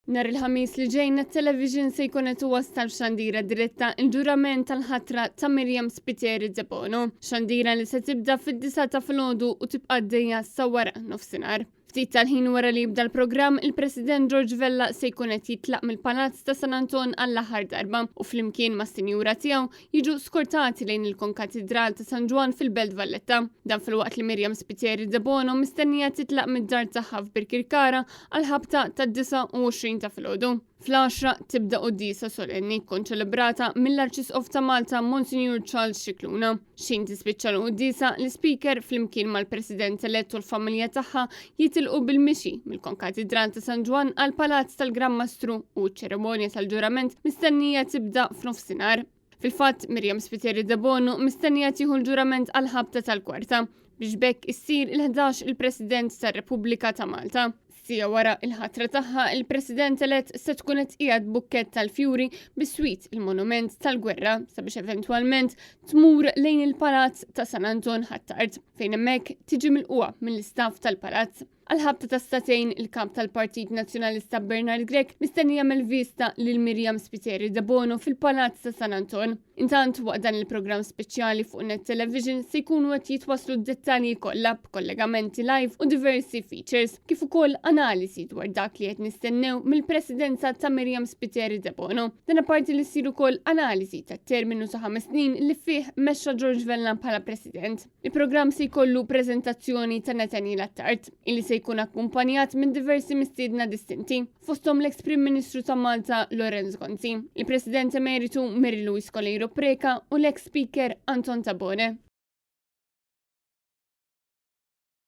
Nhar il-Ħamis li ġej Net Television se jkun qed iwassal f'xandira diretta il-ġurament tal-ħatra ta' Miriam Spiteri Debono. Xandira li se tibda fid-disgħa ta' filgħodu u tibqa' għaddejja sa wara nofsinhar. Ftit tal-ħin wara li jibda l-programm, il-President George Vella se jkun qed jitlaq mill-Palazz ta' San Anton għall-aħħar darba u flimkien mas-sinjura tiegħu jiġu skortati lejn il-Konkatidral ta' San Ġwann fil-Belt Valletta. Dan filwaqt li Miriam Spiteri Debono mistennija titlaq mid-dar tagħha f'Birkirkara għall-ħabta tad-29 ta' filgħodu. Fl-għaxra tibda quddiesa solenni konċelebrata mill-Arċisqof ta' Malta Monsinjur Charles Scicluna. X'ħin tispiċċa l-quddiesa, l-Ispeaker flimkien mal-President elett u l-familja tagħha jitilqu bil-mixi mill-Konkatidral ta' San Ġwann għall-Palazz tal-Gran Mastru u ċ-ċerimonja tal-ġurament mistennija tibda f'nofsinhar. Fil-fatt, Miriam Spiteri Debono mistennija tieħu l-ġurament għall-ħabta tal-kwarta biex b'hekk issir il-11 il-President tar-Repubblika ta' Malta. Siegħa wara il-ħatra tagħha, il-President elett se tkun qed tqiegħed bukkett tal-fjuri biswit il-monument tal-gwerra sabiex eventwalment tmur lejn il-Palazz ta' San Anton Ħ'Attard fejn hemmhekk tiġi milqugħa mill-istaff tal-Palazz. Għall-ħabta tas-sagħtejn, il-Kap tal-Partit Nazzjonalista Bernard Grech mistenni jagħmel vista lil Miriam Spiteri Debono fil-Palazz ta' San Anton. Intant, waqt dan il-programm speċjali fuq Net Television se jkunu qed jitwasslu d-dettalji kollha b'kollegamenti live u diversi features, kif ukoll analisi dwar dak li qed nistennew mill-Presidenza ta' Miriam Spiteri Debono. Dan apparti li ssir ukoll analisi tat-terminu ta' ħames snin li fih mexxa George Vella bħala President. Il-programm se jkollu preżentazzjoni ta' Nathaniel Attard, illi se jkun akkumpanjat minn diversi mistiedna distinti, fosthom l-eks Prim Ministru ta' Malta Lawrence Gonzi, il-President Emeritu Mary Louise Coleiro Preca u l-eks Speaker Anton Tabone.